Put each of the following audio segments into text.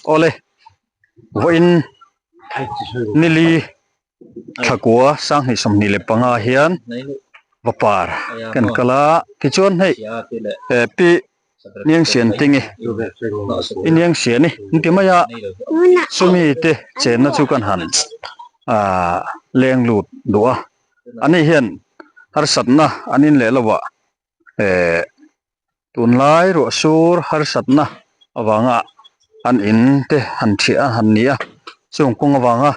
Awle, vawiin nili thlakua 2025 hian vapar kan kal a, tichuan hei pi Niangsian tinge i Niangsian i an ti mai a, chumi te chenna chu kan han ah leng lut duh a, ani hian harsatna an in leh lo ah eh tunlai ruah sur harsatna avanga an in te han thiah a han ni a, chung kawng avanga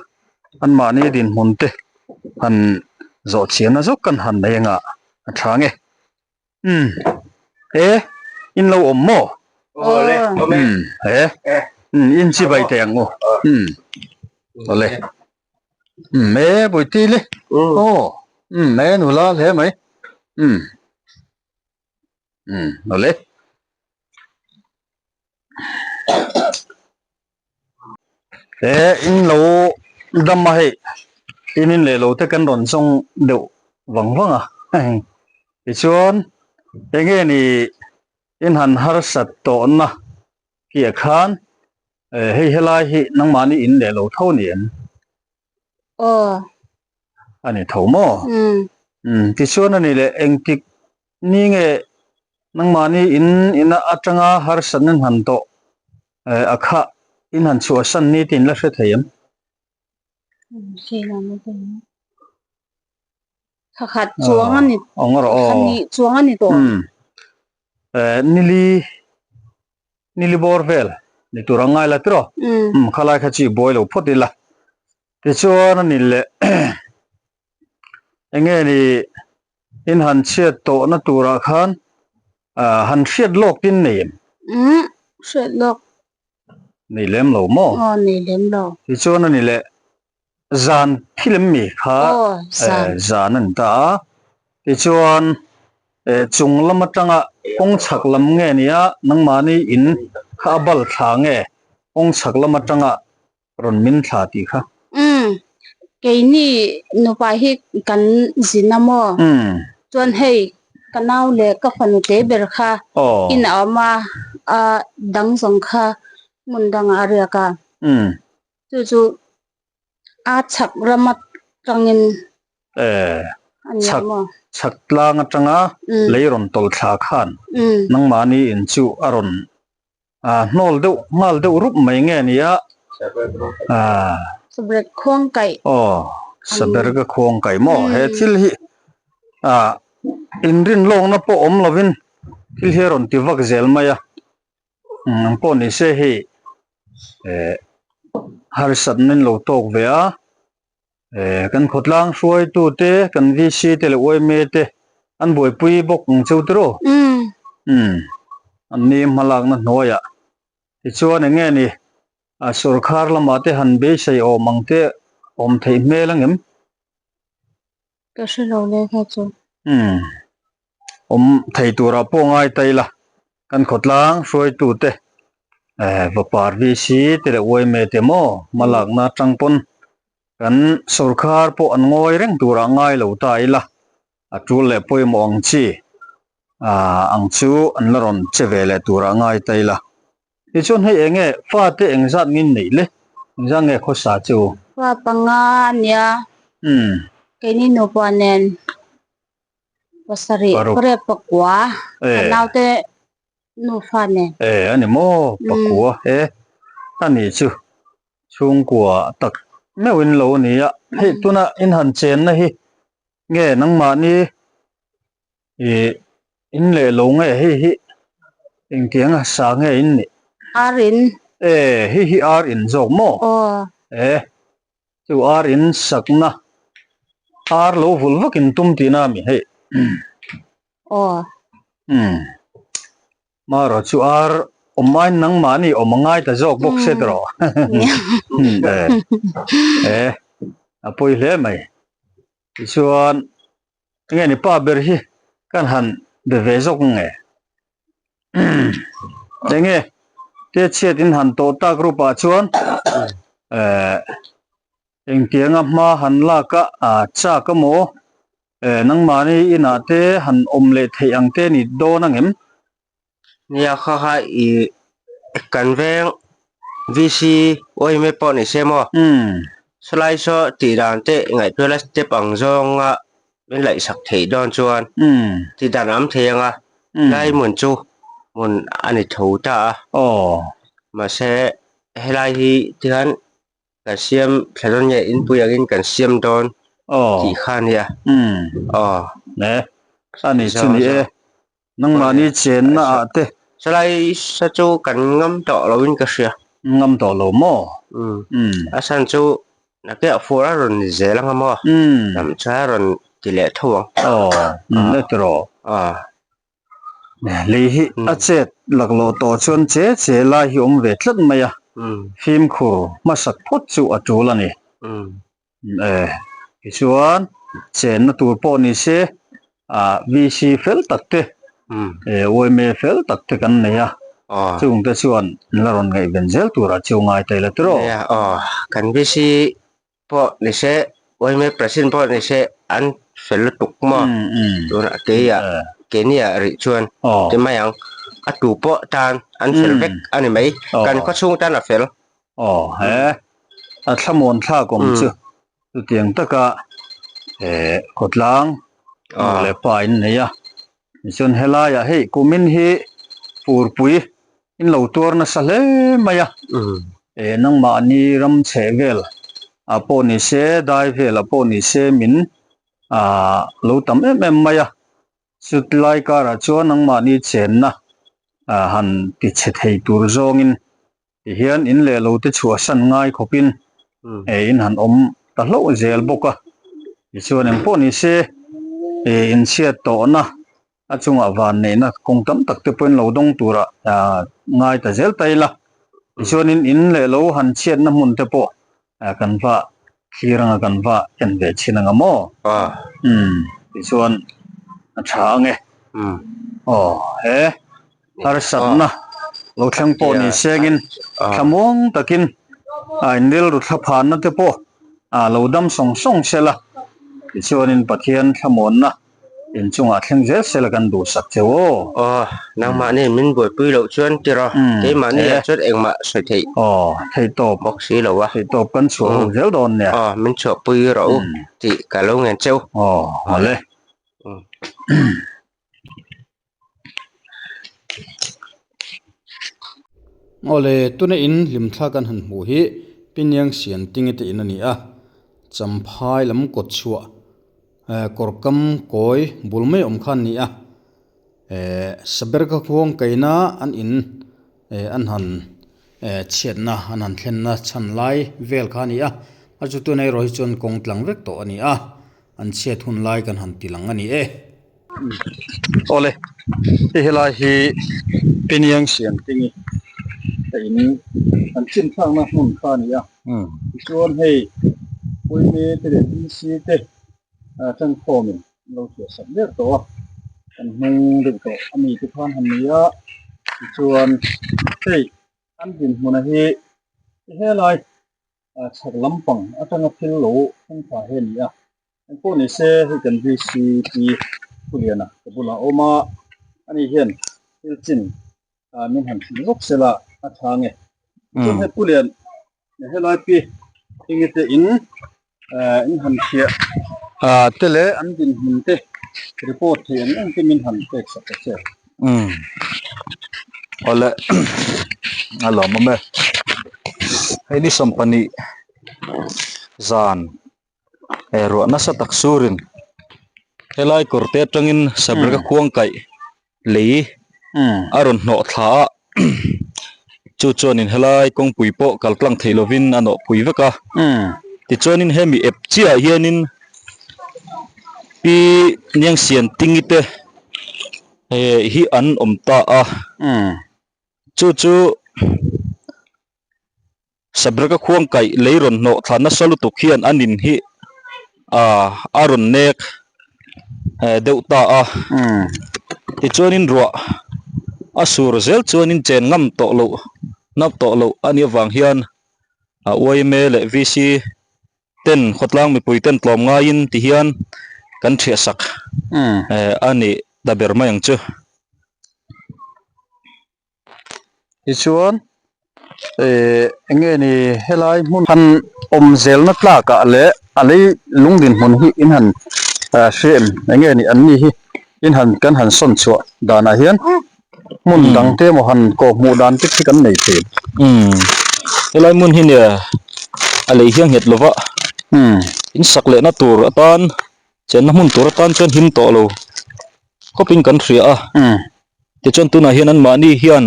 anmahni dinhmun te han zawh chianna zawk kan han nei anga a tha nge. Umm he in lo awm maw? Umm he umm in chibai teh ang u umm awle umm he Bawihti le aw umm he nula hle mai umm umm awle. He in lo dam a hei tin in leh lo te kan rawn zawng deuh vang vang a tichuan enge ni in han harsat tawhna tih khan hei helai hi nangmahni in leh lo tho ni em? Aw. A ni tho maw? Umm tichuan a ni leh engtik Ni nge nangmahni in ina atanga harsatna in han tawh a khah in han chhuahsan ni tih in la hre thei em? Thakhat chuang a ni thani chuang a ni tawh. Nili nili bawr vel ni tur ang ngai la tiraw? Khalai kha chi buai lo phawt ila tichuan a ni leh Enge ni in han chhiat tawhna turah khan han hriat lawk tin nei em? Umm, hriat lawk. Nei lem lo maw? Aw, nei lem lo. Tichuan a ni leh zan thil em mi kha? Aw, zan. Zan a ni ta a. Tichuan chung lam atanga kawng chhak lam nge nia nangmahni in kha a bal thla nge kawng chhak lam atanga rawn min thla tih kha. Umm, keini nupa hi kan zin a maw? Umm. Chuan hei ka nau leh ka fanu te ber kha in a awm a, a dang zawng kha hmun dangah a riak a. Umm. Chu chu a chhak ram atangin a ni a maw? Chhak tlang atanga lei rawn tawlh thla khan nangmahni in chu a rawn Ah hnawl deuh nghal deuh rup mai nge ni a. Ah. Saberg khuang kaih. Aw, saberg a khuang kaih maw? He thil hi ah inrin lawkna pawh awm lovin thil hi a rawn ti vak zel mai a. Ang pawh ni se hei eh harsatna in lo tawk ve a. Eh kan khawtlang hruaitu te kan VC te leh yma te an buaipui bawk ang cheu tiraw? Umm an ni hmalakna hnuaiah tichuan eng nge ni a sorkar lamah te han beisei awm ang te awm theih hmel ang em? Ka hre lo le kha chu. Umm awm thei turah pawh ngai ta ila kan khawtlang hruaitu te eh vapar VC te leh yma te maw hmalakna atang pawn kan sorkar pawh an ngawi reng turah ngai lo ta ila a tul leh pawimawh ang chi ah ang chu an la rawn che ve leh turah ngai ta ila. Tichuan hei eng nge fate engzat ngin neih le? Engzat nge khawsa chu? Fa panga a nia. Umm. Keini nupa nen pasarih pariat pakua ka naute nufa nen. E a ni maw pakua e a ni chu chhungkua tak meuhin lo a ni a. Hei tuna in han chenna hi nge nangmahni Ih in leh lo nge hei hi engtiang a sa nge in nih? Ar in. E hei hi ar in zawk maw? Aw. E chu ar in sakna ar lo vul vak in tum tihna a mi hei. Aw. Umm marawh chu ar awm aiin nangmahni awm a ngai ta zawk bawk se tawh. E e a pawi hle mai. Tichuan Enge ni pa ber hi kan han be ve zawk nge? Enge te chhiat in han tawh tak rup ah chuan eh engtianga hma han lak a chak emaw eh nangmahni inah te han awm leh theih ang te ni dawn angem? Nia kha kha i kan veng. VC yma pawh ni se maw? Sawlai saw tih dan te ngaihtuah la step ang zawnga min laihsak theih dawn chuan tih dan a awm thei ang a, lai hmun chu hmun a ni tho ta a. Mahse helai hi tikhan kan siam thla dawn nge inpui angin kan siam dawn tih kha a nia. Aw. Ne a ni chu ni e. Nangmahni chenna ah te. Chalai sa chu kan ngam tawh lo in ka hria. Ngam tawh lo maw? Umm. A chhan chu nakiah fur a rawn ni zel anga maw? Lam chuan a rawn ti leh tho ang. Aw, umm e tiraw. Aw. Lei hi a chet laklawh tawh chuan che che lai hi awm ve tlat mai a. Fimkhur hmasak phawt chu a tul a ni. E, tichuan chenna tur pawh ni se ah VC fel tak te e yma fel tak te kan nei a, chung te chuan an la rawn ngaihven zel turah chu ngai ta ila tiraw? Nia aw, kan VC pawh ni se yma president pawh ni se an fel lutuk maw tunah keia keini ah rih chuan ti mai ang, a tu pawh tan an fel vek a ni mai, kan khawchhung tan a fel. Aw he, a thlamuan thlak awm chu chutiang taka eh khawtlang nu leh pa in nei a, tichuan helaiah hei kumin hi furpui in lo tuar nasa hle mai a, eh nangmahni ram chheh vel ah pawh ni se dai vel ah pawh ni se min ah lo tam em em mai a. Chutlai karah chuan nangmahni chenna han ti chhe thei tur zawngin tihian in leh lo te chhuahsan ngai khawpin in han awm ta hlauh zel bawk a. Tichuan engpawh ni se inchhiat tawhna a chungah vanneihna kawng tam tak te pawhin lo dawng turah ngai ta zel ta ila. Tichuanin in leh lo han chhiatna hmun te pawh kan va thlir anga kan va en ve chhin anga maw? Umm tichuan a tha ange. Aw he harsatna lo thleng pawh ni sengin thlamuang takin a inrilru thlaphanna te pawh lo dam sawng sawng sela tichuanin Pathian thlamuanna Inchungah thleng zel sela kan duhsak cheu aw. Aw, nangmahni min buaipui loh chuan tiraw, keimahni ah chuan engmah sawi theih. Aw, theihtawp bawk si lo a. Theihtawp kan chhuah ho zel dawn nia. Aw, min chhuahpui rawh u tih ka lo ngen cheu. Aw, awle. Awle, tuna in hlimthla kan han hmuh hi Pinyang Sian Tinge te in a ni a, Champhai lam kawt chhuah kawrkam kawi bul mai awm kha an ni a, Saberka khuang kaina an in an han chhiatna an han thlenna chhan lai vel kha a ni a, a chu tuna erawh hi chuan kawng tlang vek tawh a ni a, an chhiat hun lai kan han ti lang a ni e. Awle, hei helai hi Piniang Siam Tingi a in an chin thlakna hmun kha a ni a. Tichuan hei Puime te leh DC te ṭankhawmin an lo chhuahsak ber tawh a, kan hnung deuh tawh a mi te khan han ni a. Tichuan hei an dinhmuna hi helai chhak lampang atanga thil lo thleng thla hi a ni a. Engpawh ni se hei kan VCP Puliana ka bulah a awm a, ani hian thil chin min han hrilh vawk se la a tha nge. Chuan hei Pulian helai pi enge te in in han hriah te leh an dinhmun te report thei ang ang te min han pek sak ta che. Awle a lawmawm e. Hei ni sawmpahnih zan he ruah nasa tak surin helai kawr te atangin sabrek a khuang kaih lei a rawn hnawh thla a chu chuanin helai kawngpui pawh kal tlang theih lovin a nawh phui vek a tichuanin hemi ep chiah ah hianin pi Niangsian Tingi te hi an awm ta a chu chu. Sabraka khuang kaih lei rawn hnawh thla nasa lutuk hian a nin hi ah a rawn nek deuh ta a. Tichuanin ruah a sur zel chuanin chen ngam tawh loh nap tawh loh a nih avang hian yma leh VC ten khawtlang mipui ten tlawm ngaiin ti hian kan thiahsak a nih ta ber mai ang chu. Tichuan. Eh eng nge ni helai hmun han awm zelna tlak ah leh a lei lung dinhmun hi in han hria em eng nge ni an ni hi in han kan han sawn chhuah danah hian hmun dang te emaw han kawh hmuh dan te khi kan nei thei. Umm helai hmun hi nia a lei hian nghet lova in sak lehna tur atan chenna hmun tur atan chuan him tawh lo khawpin kan hria a tichuan tunah hian anmahni hian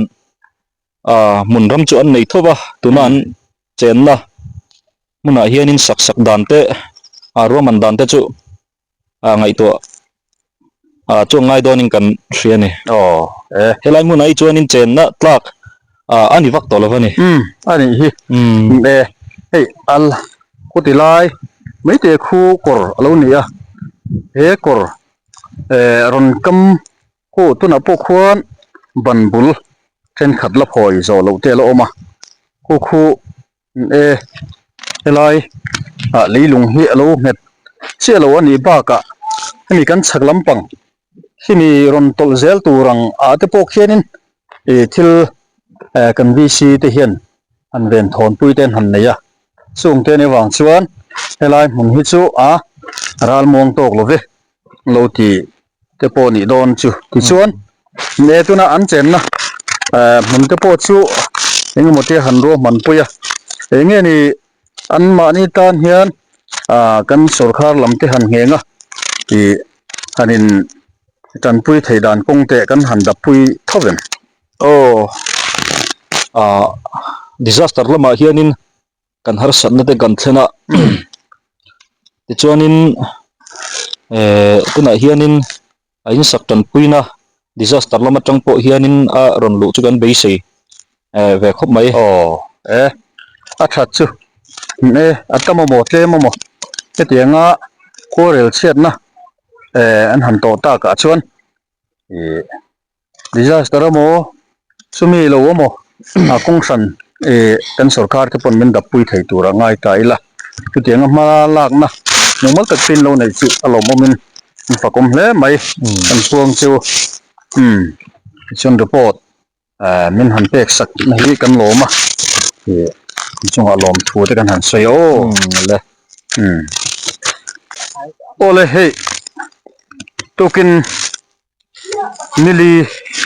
ah hmun ram chu an nei tho va tuna an chenna hmunah hianin sak sak dan te ah ruahman dan te chu ah ngaihtuah ah chuan ngai dawnin kan hria a ni. Aw e. Helai hmunah hi chuanin chenna tlak ah a ni vak tawh lo a ni. Umm a nih hi. Umm e hei al khuti lai maite khu kawr a lo ni a he kawr eh rawn kam Khu tunah pawh khuan ban bul thenkhat la phawi zawh loh te a la awm a, khu khu e helai ah leilung hi a lo nghet chiah lo a nih bakah hemi kan chhak lampang khimi rawn tawlh zel tur ang ah te pawh khianin ih thil eh kan VC te hian han ven thawnpui te an han nei a, chung te nih avang chuan helai hmun hi chu a ralmuang tawk lo ve lo ti. te pawh nih dawn chu tichuan ne tuna an chenna eh hmun te pawh chu engemaw te han ruahman pui a eng nge ni an mahni tan hian ah kan sawrkhar lam te han ngheng a ih han in tanpui theih dan kawng te kan han dap pui tho vem. Aw ah disaster lamah hianin kan harsatna te kan thlen a tichuanin ehh tunah hianin a insak tanpuina disaster lam atang pawh hianin a rawn luh chu kan beisei eh ve khawp mai. Aw e a that chu e a tam amaw tlem amaw hetianga khuarel chhiatna eh an han tawh takah chuan ih Disaster emaw chumi lo emaw a kawng hran ih kan sorkar te pawn min dap pui thei tur a ngai ta ila chutiang a hma lakna mumal tak pin lo neih chu a lawmawm in an fakawm hle mai kan chuang chu umm tichuan report eh min han pek sak na hi kan lawm a ih chungah lawm thu te kan han sawi a aw le umm awle hei tukin. Nili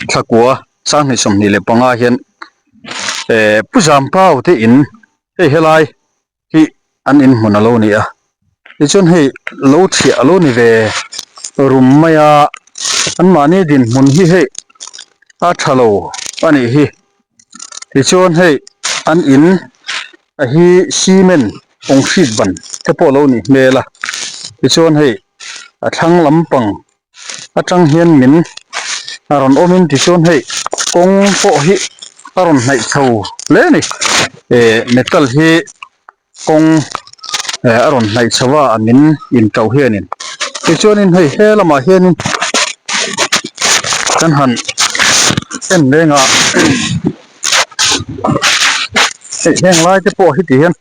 thlakua 2025 hian eh Pu Zampau te in hei helai hi an in hmun a lo ni a tichuan hei lo thiah a lo ni ve rum mai a anmahni dinhmun hi hei a tha lo a nih hi tichuan hei an in a hi cement concrete ban te pawh a lo nih hmel a tichuan hei a thlang lampang atang hian min a rawn awm in tichuan hei kawng pawh hi a rawn hnaih chho hle a ni eh metal hi kawng eh a rawn hnaih chho a a min in to hianin tichuanin hei he lamah hianin kan han en reng a hei heng lai te pawh hi ti hian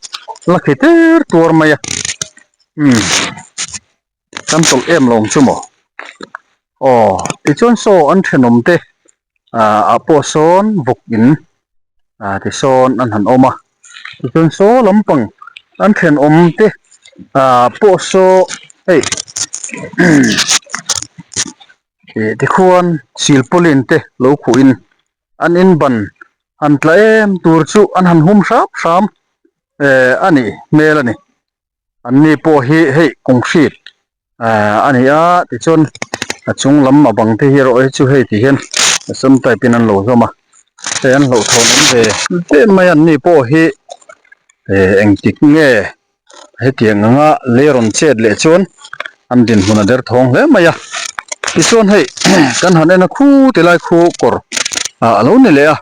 la khi tir tuar mai a umm. Kan tawlh em lo ang chu maw? Aw, tichuan saw an thenawm te ah ah pawh sawn vawk in ah tisawn an han awm a, tichuan saw lampang an thenawm te ah pawh saw hei ih tikhuan silpauline te lo khuh in an in ban han tla em tur chu an han hum hram hram eh a nih hmel a ni. An ni pawh hi hei concrete ahh a ni a tichuan a chung lam a bang te hi erawh hi chu hei ti hian a sam type in an lo hlawm a hei an hlauhthawn awm ve ve mai a an ni pawh hi eh engtik nge hetiang anga lei rawn chet leh chuan an dinhmun a derthawng hle mai a tichuan hei kan han en a khu ti lai khu kawr ah a lo ni leh a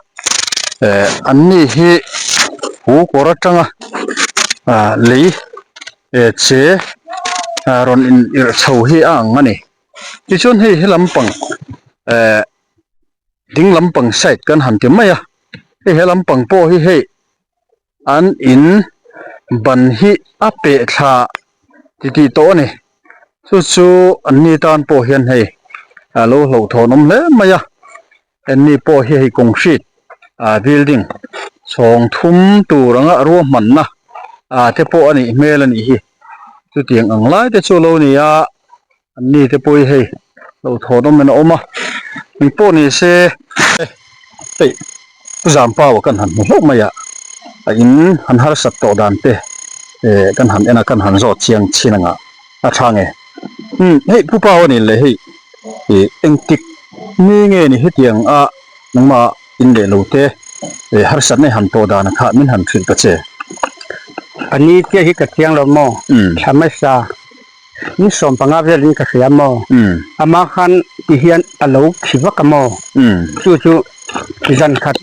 eh an ni hi hu kawr atanga ah lei eh che ah rawn in irh chho hi a ang a ni tichuan hei he lampang eh ding lampang side kan han ti mai a hei he lampang pawh hi hei an in ban hi a peh thla ti tih tawh a ni chu chu an ni tan pawh hian hei a lo hlauhthawn awm hle mai a. Anni pawh hi hei concrete ah building Chhawng thum tur anga ruahmanna ah te pawh a nih hmel a nih hi. Chutiang ang lai te chu a lo ni a, an ni te pawh hi hei lo thawn awm in a awm a, engpawh ni se hei Pu Zampau kan han hmu hlauh mai a, a in han harsat tawh dan te eh kan han en a kan han zawt chiang chin anga a tha nge. Umm hei Pu Pau a ni le hei ih engtik ni nge ni hetiang a nangmah In leh lo te eh harsat nei han tawh dan kha min han hrilh ta che. A ni chiah hi ka chiang lo maw? Thla hmasa ni 15 velin ka hria maw? Amah khan ti hian a lo khi vak a maw? Chu chu zan khat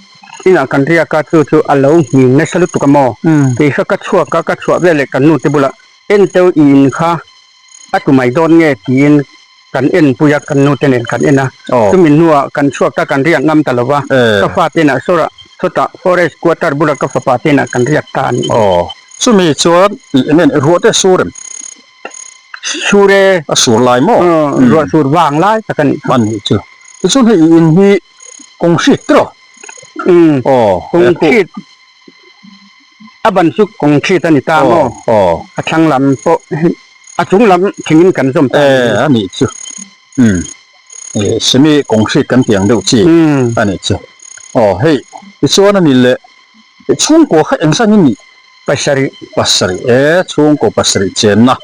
inah kan riak a, chu chu a lo nghing nasa lutuk a maw? Kei kha ka chhuak a, ka chhuah veleh kan nu te bulah en teuh i in kha a tu mai dawn nge tiin kan en pui a, kan nu te nen kan en a, chumi hnuah kan chhuak ta kan riak ngam ta lo va, ka fa te inah sawrah sawtah forest quarter bulah ka fapa te inah kan riak ta a nih. Aw, chumi chuan ih eng nge ruah te sur em? Sur e. A sur lai maw? Ruah sur vang lai tak a nih kha. A nih chu. Tichuan hei ih in hi kawng hrit tiraw? Umm, kawng hrit. A ban chu kawng hrit a ni ta maw? A thlang lam pawh a chung lam thingin kan zawm ta a ni. A nih chu. Umm. Semi kawng hrit kan tih ang deuh chi a nih chu. Aw hei tichuan a ni le chhungkua kha eng zan in nih? Pasarih. Pasarih e chhungkaw pasarih chenna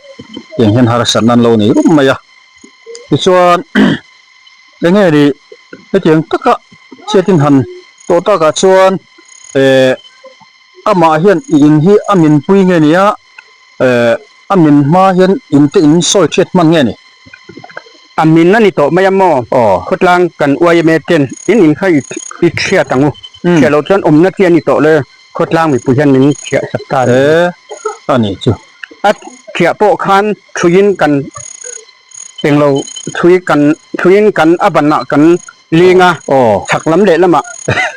tiang hian harsatna an lo nei rup mai a. Tichuan eng nge ni hetiang taka chhiatin han tawh takah chuan eh amah hian i in hi a minpui nge ni a eh a min hma hian in te in sawi thiat hman nge ni? A min a ni tawh mai a maw? Aw. Khawtlang kan yma ten in in kha i i thiat ang u. Thiah loh chuan awmna chi a ni tawh le khawtlang mipui hian min thiah sak ta a ni. Eh a nih chu. A thiah pawh khan thuiin kan Englo thui kan thuiin kan a banah kan ling a, chhak lam leh lamah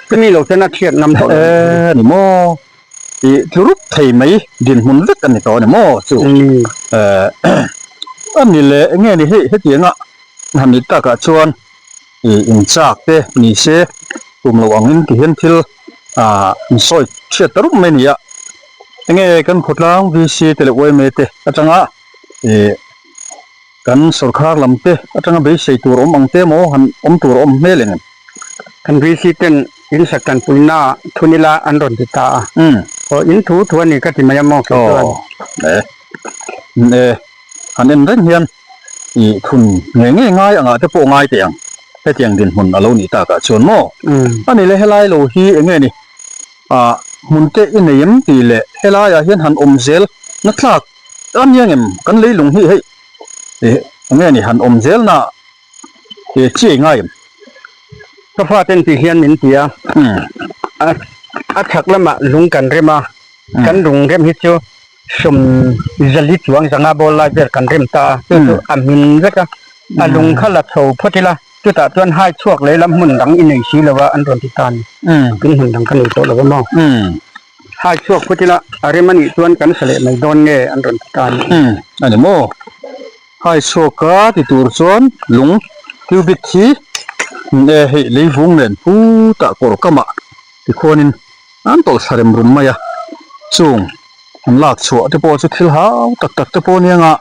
chumi lo chuan a thiat ngam tawh lo. E ni maw? I tlu rup thei mai dinhmun vek a ni tawh a ni maw chu? A ni le enge ni hei hetianga han nih takah chuan i inchak te ni se tum loh angin ti hian thil insawi thiat ta rup mai a ni a. Enge kan khawtlang VC te leh yma te atanga i kan sorkar lam te atanga beisei tur awm ang te maw han awm tur awm hmel eng em? Kan VC ten in sak tanpuina thun ila an rawn ti ta a. Aw in thu thu a ni ka ti mai a maw kei chuan. Aw e e han en reng hian i thun ngei ngei ngai angah te pawh ngai teh ang hetiang dinhmun a lo nih takah chuan maw? A ni le helai lo hi eng nge ni ah hmun te i nei em tih leh helaiah hian han awm zel na tlak A nia ngem kan leilung hi hei ih enge ni han awm zel na ih chi ei ngai em? Ka fa ten tih hian min ti a, a chhak lamah lung kan rem a, kan lung rem hi chu sawm zali chuang zanga ball lai vel kan rem ta a, chu chu a hmin vek a, a lung kha la chho phawt ila chutah chuan hai chhuak leh lam hmun dang i nei si lo a an rawn ti ta a ni, tin hmun dang ka nei tawh lo a maw? Hai chhuak phut ila a rem a nih chuan kan sa leh mai dawn nge an rawn ti ta a ni. Umm a ni maw? Hai chhuak a ti tur chuan lung cubic hi e hei leivung nen putah kawr kamah tikhuanin an tawlh thla rem rum mai a, chung an lak chhuah te pawh chu thil hau tak tak te pawh a nia nga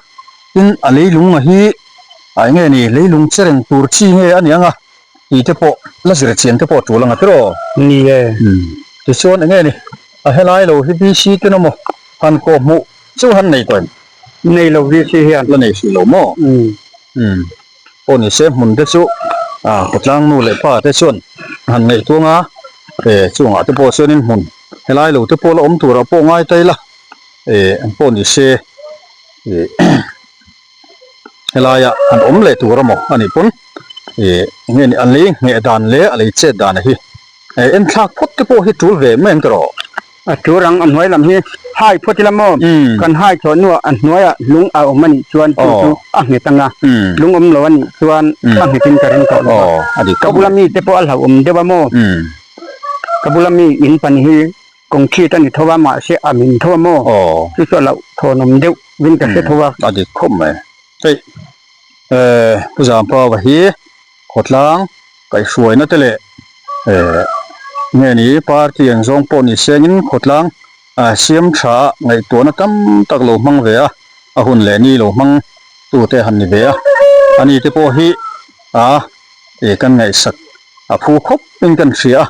tin a leilung a hi a eng nge ni leilung che reng tur chi nge a ni ang a. Tih te pawh la zir chian te pawh tul anga tiraw? Ni e. Tichuan enge ni a helai lo hi VC te nawmaw han kawh hmuh chu han nei tawh em? Nei lo VC hian. La nei hrih lo maw? Umm. Pawh ni se hmun te chu a khawtlang nu leh pa te chuan han ngaih tuang a, e chungah te pawh chuanin hmun helai lo te pawh la awm turah pawh ngai ta ila e pawh ni se e. Helaia an awm leh tur a maw a nih pawn ih enge ni a lei ngheh dan leh a lei chet dan a hi eh en thlak phawt te pawh hi tul ve mai ang tawh. A tur ang a hnuai lam hi hai phawt ila maw kan hai chhuah hnuah a hnuaiah lung a awm a nih chuan chu chu a nghet ang a lung awm lo a nih chuan a nghet in ka ring tawh lo a ka bula mi te pawh a hlauhawm deuh a maw ka bula mi in pan hi Kawng chhit a ni tho a, mahse a min tho a maw? Chu chu a loh thawnawm deuh vin ka hre tho a. A dik khawp mai. Hei eh Pu Zampava hi khawtlang kaihhruaina te leh eh Nge ni party ang zawng pawh ni sengin khawtlang siam tha ngaihtuahna tam tak lo hmang ve a, a hun leh ni lo hmang tute han ni ve a, ani te pawh hi a kan ngaihsak a phu khawp in kan hria a,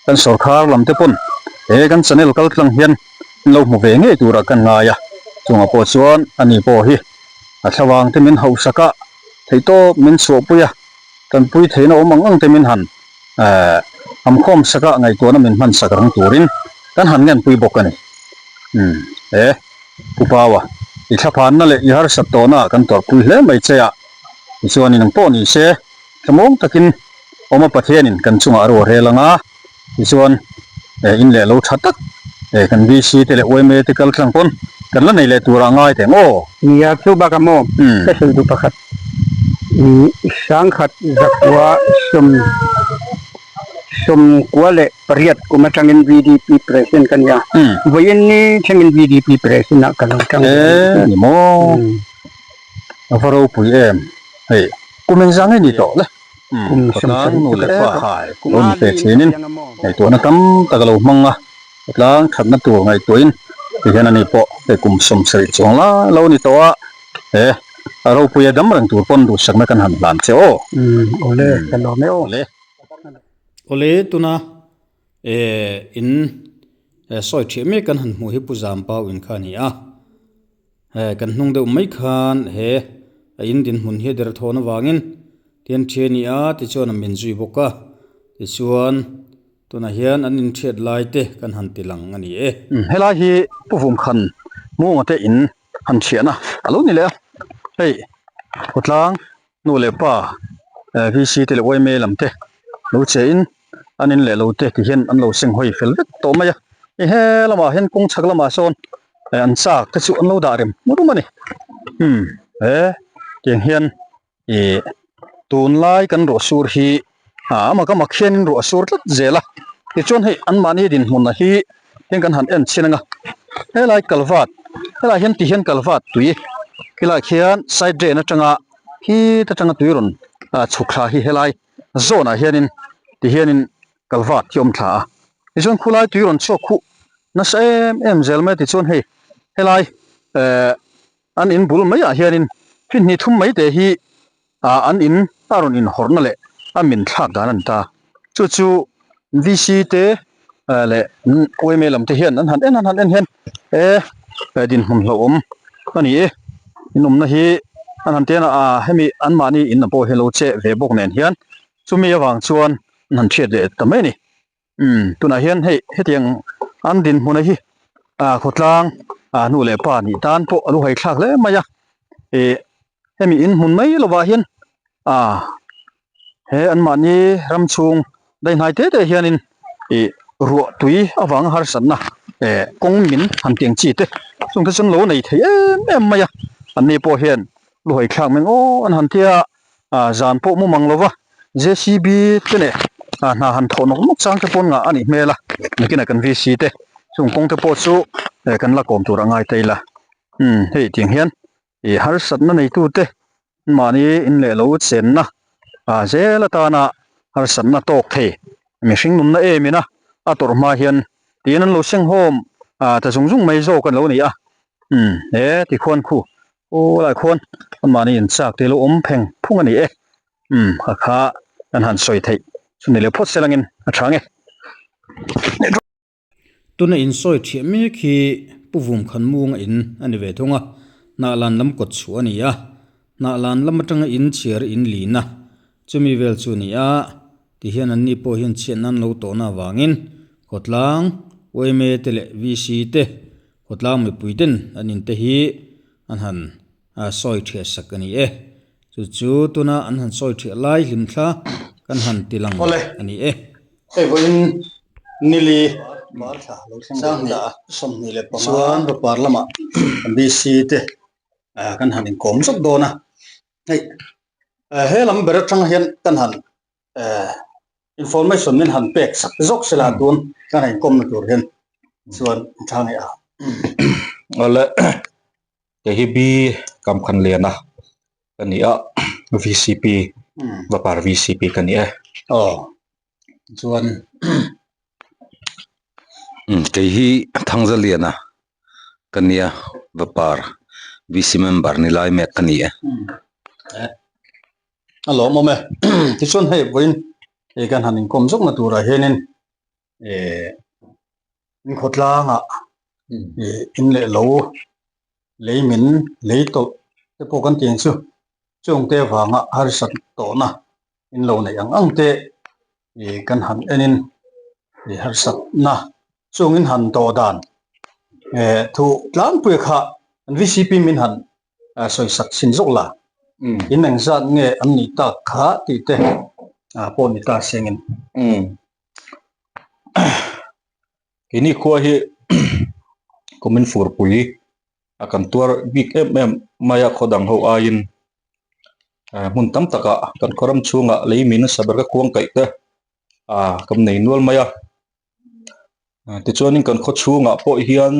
kan sawrkhar lam te pawn he kan channel kal tlang hian an lo hmu ve ngei turah kan ngai a, chungah pawh chuan ani pawh hi a thlavang te min hauhsak a, theihtawp min chhuahpui a, tanpui theihna awm ang ang te min han Hamkhawm saka ngaihtuahna min hman sak rang turin kan han ngenpui bawk a ni. Umm he Pu Paua, i thlaphanna leh i harsat tawhna kan tawrhpui hle mai che a, tichuan in ang pawh ni se thlamuang takin awma Pathianin kan chungah a ruahrel ang a, tichuan in leh lo tha tak kan VC te leh yma te kal tlang pawn kan la nei leh turah ngai teh ang aw. Nia, chu bakah maw ka hrilh duh pakhat. Sangkhat zakua sawm sawmkua leh pariat kum atangin VDP President ka ni a, vawiin ni thlengin VDP President ah ka lo tang ve a ni maw? A va ropui em? Hei kum engzah nge ni tawh le? Kum Khawtlang nu leh pa lo ni ve thinin ngaihtuahna tam tak a lo hmang a, khawtlang thatna tur ngaihtuahin tihian ani pawh hei kum 70 chuang lai lo ni tawh a. He a ropuia dam reng tur pawn duhsakna kan han hlan che aw. Umm awle ka lawm e aw. Awle. Awle tuna eh in sawi thiah mek kan han hmuh hi Pu Zampau in kha a ni a. He kan hnung deuh mai khan he a in dinhmun hi a der thawn avangin tian thi a ni a tichuan a min zui bawk a. Tichuan tunah hian an inthiat lai te kan han ti lang a ni e. Helai hi Pu Vumkhan Munga te in han thiahna a lo ni leh a, hei khawtlang nu leh pa VC te leh yma lam te lo che in an in leh lo te ti hian an lo seng hawi fel vek tawh mai a, i he lamah hian kawng chhak lamah sawn an chak te chu an lo dah rem rum a ni umm he tiang hian Ih tunlai kan ruah sur hi ah a mak a mak hianin ruah a sur tlat zel a tichuan hei anmahni dinhmunah hi heng kan han en chhin ang a helai kalvat helai hian ti hian kalvat tui khilai khian side drain atanga khit atanga tui rawn ah chhuk thla hi helai zawnah hianin ti hianin kalvat hi a awm thla a tichuan khulai tui rawn chhuak khuh nasa em em zel mai a tichuan hei helai eh. An in bul maiah hianin hnih thum mai te hi ah an in a rawn inhawrhna leh a min thlak dan a ni ta. Chu chu VC te leh yma lam te hian an han en an han en hian e dinhmun hlauhawm a ni e. In awmna hi an han tian a ah hemi anmahni in lam pawh hi lo che ve bawk nen hian chumi avang chuan an han hriat leh ta mai a ni. Umm tunah hian hei hetiang an dinhmuna hi ah khawtlang ah nu leh pa nih tan pawh a lu hai thlak hle mai a ih hemi in hmun mai lovah hian ah he anmahni ram chhung daihnai te te hianin ih ruah tui avanga harsatna eh kawng min han tiang chi te chung te chuan lo nei thei em em mai a anni pawh hian lu hai thlak mai aw an han tia ah zan pawh mu mang lova JCB te leh ah hna han thawh nawk nawk chang te pawn ngah a nih hmel a nakinah kan VC te chung kawng te pawh chu eh kan la kawm tur a ngai ta ila umm hei tiang hian ih harsatna neitu te mahni in leh lo chenna ah zel atana harsatna tawk thei mihring nunna em ina a tawrh hma hian tiin an lo senghawm ah ta zung zung mai zawk an lo ni a umm he tikhuan khu Aw lai khuan amahni in chak te lo awm pheng phung a ni e. Umm a kha kan han sawi theih chu ni leh phawt se langin a tha nge. Tuna in sawi thiah mek hi Pu Vum Khan Munga in a ni ve thung a, Hnahlan lam kawt chhuah a ni a, Hnahlan lam atanga in chhiar in lin a, chumi vel chu a ni a, tihian anni pawh hian chhiat nan lo tawhna avangin khawtlang yma te leh VC te Khawtlang mipui ten an in te hi an han sawi thiah sak a ni e. Chu chu tuna an han sawi thiah lai hlim thla kan han ti lang a ni e. Hei vawiin nili chuan vapar lamah BC te kan han inkawm zawk dawn a. Hei he lam ber atang hian kan han information min han pek sak zawk sela tun kan han inkawmna tur hian chuan tha ngei a. Awle kei hi B kam khan lian a ka ni a VCP vapar VCP ka ni e. Aw chuan. Kei hi Thangzaliana ka nia Vapar VC member ni lai mek ka ni e. A lawmawm e. Tichuan hei vawiin hei kan han inkawm zawkna turah hianin eh in khawtlangah eh in leh lo lei min lei tawlh te pawh kan tih ang chu chungte avanga harsat tawhna in lo neih ang ang te ih kan han enin ih harsatna chungin han tawh dan eh thu tlangpui kha an VCP min han sawi sak chhin zawk la in engzat nge an nih tak kha tih te pawh ni ta sengin. Keini khua hi kumin furpui a kan tuar bik em em mai a khaw dang ho aiin hmun tam takah kan khaw ram chhungah lei mi nasa ber ka khuang kaih te ah kan nei nual mai a tichuanin kan khaw chhungah pawh hian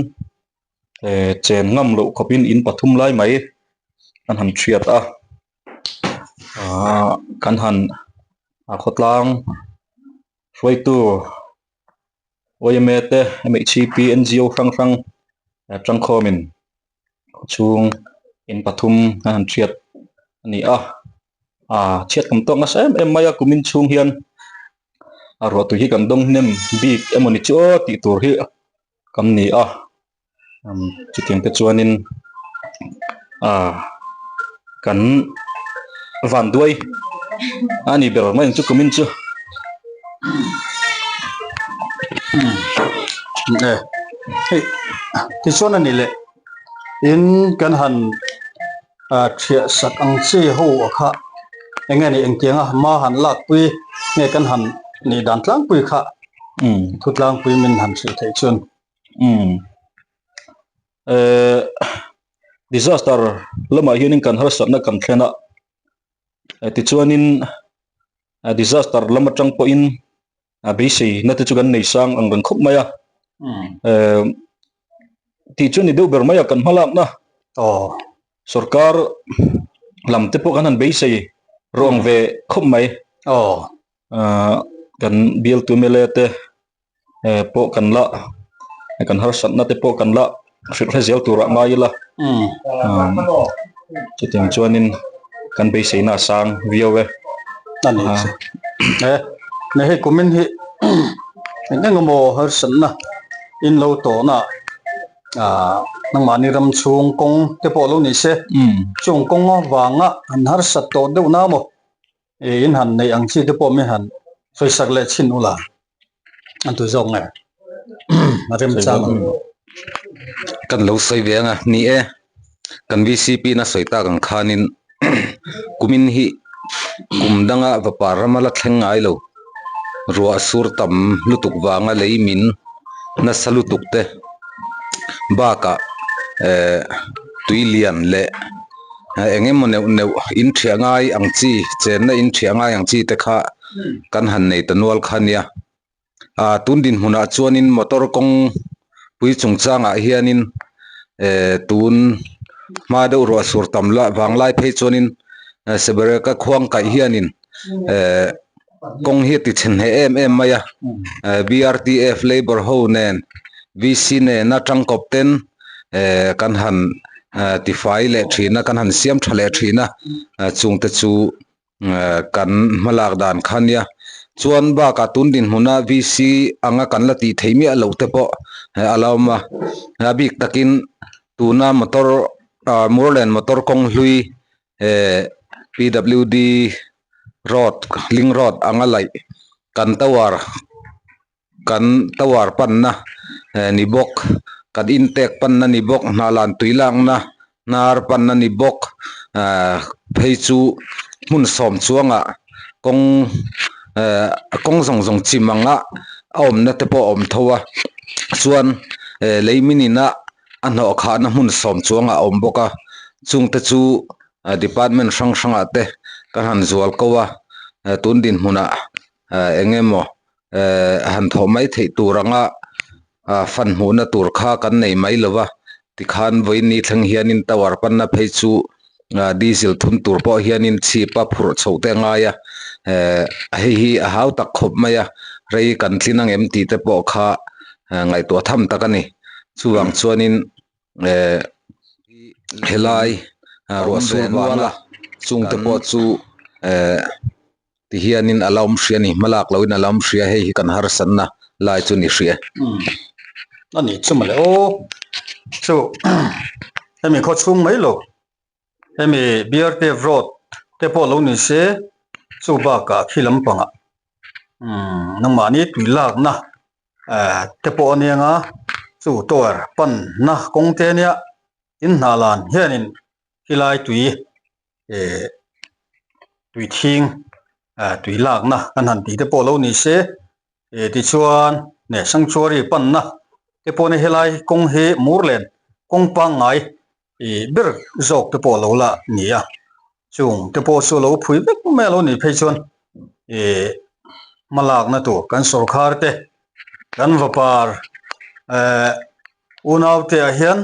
eh chen ngam loh khawpin in pathum lai mai an han thiat a ah kan han a khawtlang hruaitu yma te MHP NGO hrang hrang tangkhawmin chhung in pathum an han thiat a ni a ah chhiat awm tawk nasa em em mai a kumin chhung hian a ruah tui hi kan dawng hnem bik emawni chu aw tih tur hi kan ni a chutiang te chuanin ah kan vanduai a ni ber mai ang chu kumin chu. Hei tichuan a ni leh in kan han ah thiah sak ang chi ho a kha eng nge ni engtiang a hma han lak pui nge kan han nih dan tlangpui kha thu tlangpui min han hrilh theih chuan. Eh disaster lamah hianin kan harsatna kan thlen a tichuanin disaster lam atang pawhin a beisei na te chu kan nei sang ang reng khawp mai a eh tih chu a ni deuh ber mai a kan hmalakna sorkar lam te pawh kan han beisei rawng ve khawp mai ah kan bialtu mla te eh pawh kan la kan harsatna te pawh kan la hrilh hre zel turah ngai ila chutiang chuanin kan beiseina a sang viau e. A ni chu e ne hei kumin hi eng eng emaw harsatna in lo tawhna ah nangmahni ram chhung kawng te pawh lo ni se chung kawng avanga an harsat tawh deuh na maw eh in han neih ang chi te pawh mi han sawi sak leh chhin ula an tu zawk nge a remchang ang. Kan lo sawi ve ang a, ni e, kan VCP na sawi tak ang khanin kumin hi kum danga vapar rama la thleng ngai lo, ruah sur tam lutuk vanga lei min nasa lutuk te bakah eh tui lian leh eng emaw neuh neuh in thiah ngai ang chi chenna in thiah ngai ang chi te kha kan han nei ta nual kha nia ah tun dinhmunah chuanin motor kawng pui chungchangah hianin eh tun hma deuh ruah sur tam lah vanglai phei chuanin sebareka khuang kaih hianin eh kawng hi a ti chhe hneh em em mai a eh B_R_T_F labour ho nen V_C nen a tangkawp ten eh kan han eh tifai leh thin a kan han siam tha leh thin a chungte chu eh kan hmalak dan kha nia chuan bakah tun dinhmuna V_C anga kan la tih theih miah loh te pawh a lo awm a a bik takin tuna motor ah Murlen motor kawng hlui eh P_W_D road link road anga laih kan tower kan tower panna eh ni bawk kan intek panna ni bawk hnahlan tui lakna hnar panna ni bawk ah phei chu hmun sawm chuangah kawng eh kawng zawng zawng chim anga a awmna te pawh a awm tho a chuan eh lei min ina a hnawh khahna hmun sawm chuangah a awm bawk a chungte chu department hrang hrangah te kan han zual ko a tun dinhmunah eng emaw han thawh mai theih tur anga fan hmuhna tur kha kan nei mai lo va tikhan vawiin thleng hianin tower panna phei chu diesel thun tur pawh hianin chhip a phurh chhoh te a ngai a hei hi a hau tak khawp mai a rei kan tlin ang em tih te pawh kha. ngaihtuah tham tak a ni. Chuvang chuanin eh helai ruah sur vanga chungte pawh chu eh ti hianin a la awm hria a ni hmalak loin a la awm hria hei hi kan harsatna lai chu ni hria. A ni chu mawle aw chu hemi khaw chhung mai lo hemi BRTF road te pawh lo ni se chu bakah khi lampangah umm nangmahni tui lakna eh te pawh a nia nga chu tower panna kawng te ania in hnah lan hianin khilai tui eh tui thing eh tui lakna kan han tih te pawh lo ni se eh tichuan neh sanctuary panna te pawh ni helai kawng hi mur len kawng pangngai ih ber zawk te pawh lo la ni a chung te pawh chu lo phui vek mai a lo nih phei chuan ih hma lakna tur kan sawrkhar te kan vapar eh unau te ah hian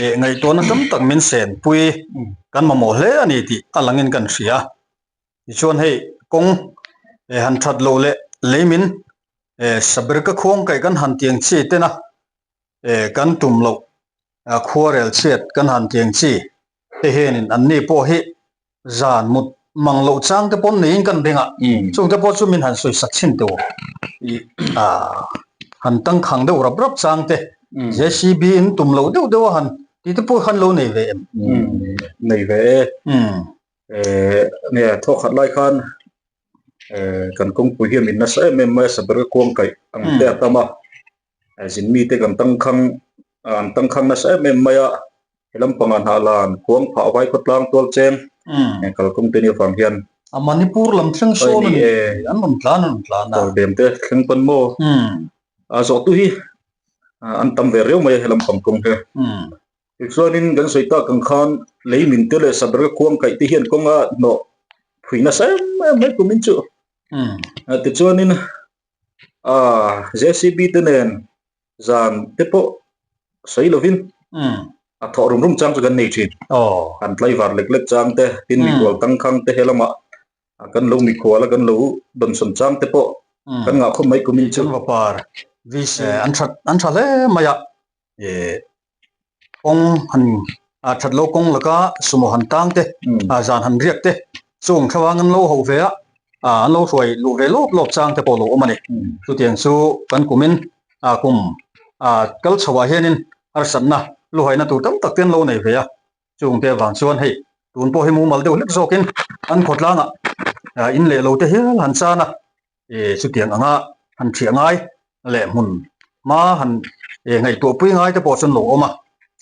ih ngaihtuahna tam tak min sen pui kan mamawh hle a ni tih a langin kan hria tichuan hei kawng eh han that loh leh leimin eh saber ka khuang kaih kan han tiang chi tena eh kan tum loh ah khuarel chhiat kan han tiang chi te hianin an ni pawh hi zan mut mang loh chang te pawh neiin kan ring a chung te pawh chu min han sawi sak chhin teh u ih ah han tangkhang deuh rap rap chang te J_C_B in tum loh deuh deuh a han tih te pawh khan lo nei ve em? Nei ve e. Eh nge thawk khat lai khan eh kan kawngpui hian min nasa em em mai a saber ka kuang kaih ang te a tam a zin mite kan tangkhang an tangkhang nasa em em mai a he lampangah hnah lan kuang phah vai khawtlang tual cheng kalkawng te ni avang hian a Manipur lam thleng sawn a ni an rawn tlan an rawn tlan a dawr te thleng pawn maw a zawh tu hi an tam ve riau mai a he lampang kawng hi. Tichuanin kan sawi tak ang khan lei min te leh saber khuang kaih te hian kawnga hnawh phui nasa em em mai kumin chu. Tichuanin JCB te nen zan te pawh sawi lovin a thawh rum rum chang chu kan nei thin. Kan tlaivar lek lek chang te, tin mikhual tangkhang te helamah kan lo mikhual a kan lo dawnsawn chang te pawh kan ngah khawp mai kumin chu. An tha an tha hle mai a. eh kawng han ah that lo kawng laka sumo han tang te ah zan han riak te chung thlavang an lo ho ve a ah an lo hruai luh ve lawp lawp chang te pawh lo awm a ni chutiang chu kan kumin ah kum ah kal chho ah hianin harsatna luhaina tur tam tak te an lo nei ve a chung te avang chuan hei tun pawh hi mumal deuh hlek zawkin an khawtlangah ah in leh lo te hial han chan a. eh chutiang anga han thiah ngai leh hmun hma han eh ngaihtuah pui ngai te pawh chuan lo awm a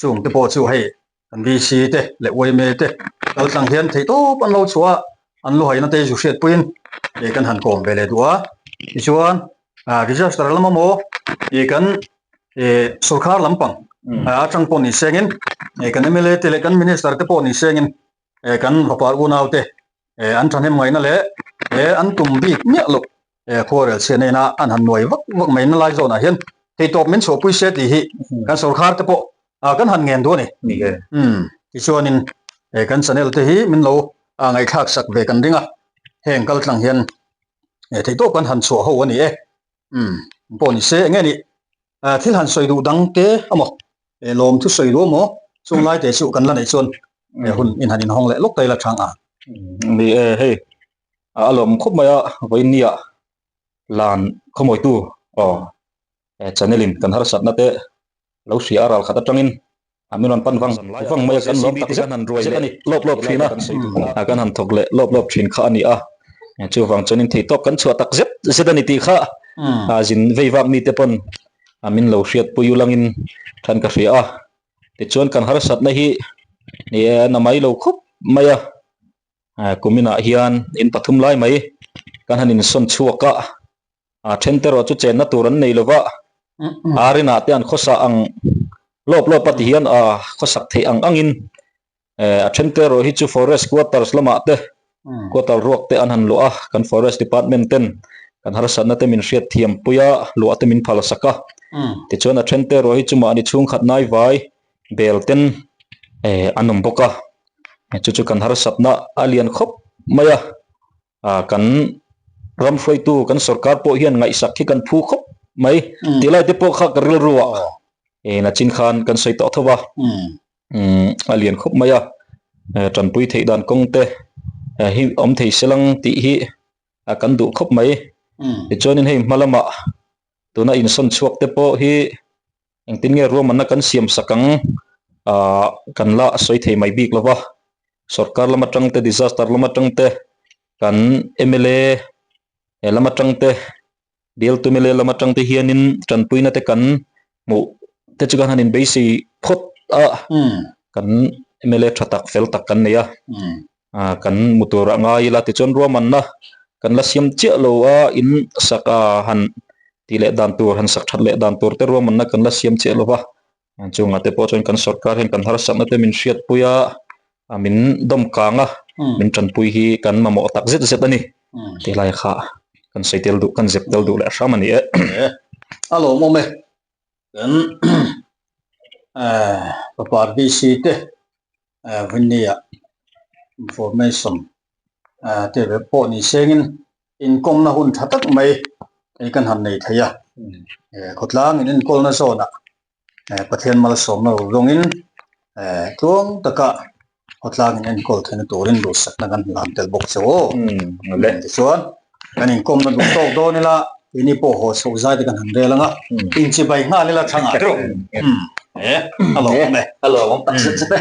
chung te pawh chu hei kan VC te leh yma te kal tlang hian theih tawp an lo chhuah a an lu haina te zu hriat puiin eh kan han kawm ve leh duh a tichuan ah disaster lama maw ih kan eh sorkar lampang atang pawh ni sengin eh kan mla te leh kan minister te pawh ni sengin eh kan vapar unau te eh an thahnem ngaihna leh eh an tum bik miah loh eh khuarel chhiat nena an han nuai vak vak mai na lai zawnah hian theitawp min chhuahpui se tih hi kan sorkar te pawh ah kan han ngen duh a ni. Umm tichuanin eh kan channel te hi min lo ah ngaihthlak sak ve kan ring a heng kal tlang hian eh theihtawp kan han chhuah ho a ni e. Umm pawh ni se enge nih ah thil han sawi duh dang te amaw eh lawm thu sawi duh amaw chung lai te chu kan la neih chuan eh hun in han inhawng leh lawk ta ila chang a. Ni e hei a lawm khawp mai a vawinia lan khawmawitu aw channel in kan harsatna te lo hria a ral khat atangin a min rawn pan vang vang mai a kan lawm tak zet zet a ni lawp lawp thin a kan han thawk leh lawp lawp thin kha a ni a chuvang chuanin theihtawp kan chhuah tak zet zet a ni tih kha a zin vei vak mite pawn a min lo hriat pui ulangin than ka hria a tichuan kan harsatna hi ni e a na mai lo khawp mai a kuminah hian in pathum lai mai kan han insawn chhuak a a then te erawh chu chenna tur an nei lova ar inah te an khawsa ang lawp lawp a ti hian a khawsak theih ang angin eh a then te erawh hi chu forest quarters lamah te quarter ruak te an han luah a kan forest department ten kan harsatna te min hriat thiam pui a luah te min phal sak a tichuan a then te erawh hi chu mahni chhungkhat nai vai bel ten eh an awm bawk a chu chu kan harsatna a lian khawp mai a. Ah kan ram hruaitu kan sorkar pawh hian ngaihsak hi kan phu khawp mai tih lai te pawh kha ka rilru ah eh nachin khan kan sawi tawh tho va umm a lian khawp mai a tanpui theih dan kawng te hi awm thei se lang tih hi a kan duh khawp mai tichuanin hei hma lamah tuna insawn chhuak te pawh hi Engtin nge ruahmanna kan siam sak ang ah kan la sawi thei mai bik lova, sorkar lam atang te disaster lam atang te kan mla he lam atang te bialtu mla lam atang te hianin tanpuina te kan hmuh te chu kan han inbeisei phawt a, kan mla tha tak fel tak kan nei a, ah kan hmu tur a ngai ila tichuan ruahmanna kan la siam chiah lo a in sak a han tih leh dan tur han sak that leh dan tur te ruahmanna kan la siam chiah lo va chungah te pawh chuan kan sorkar hian kan harsatna te min hriatpui a a min dawm kang a min tanpui hi kan mamawh tak zet zet a ni ti lai kha kan sawi tel duh kan zep tel duh leh hram a ni e. A lawmawm e. Kan fapa RBC te Vinny-a information te ve pawh ni sengin inkawmna hun tha tak mai hei kan han nei thei a. Khawtlang in enkawlna zawnah Pathian malsawmna ro zawngin tluang taka khawtlang in enkawl theihna turin duhsakna kan hlan tel bawk che aw. Tichuan kan inkawmna duh tawk dawn ila keini pawh haw chhoh zai te kan han rel ang a, inchibai nghal ila thangah deuh. E, a lawmawm e. A lawmawm tak zet zet e.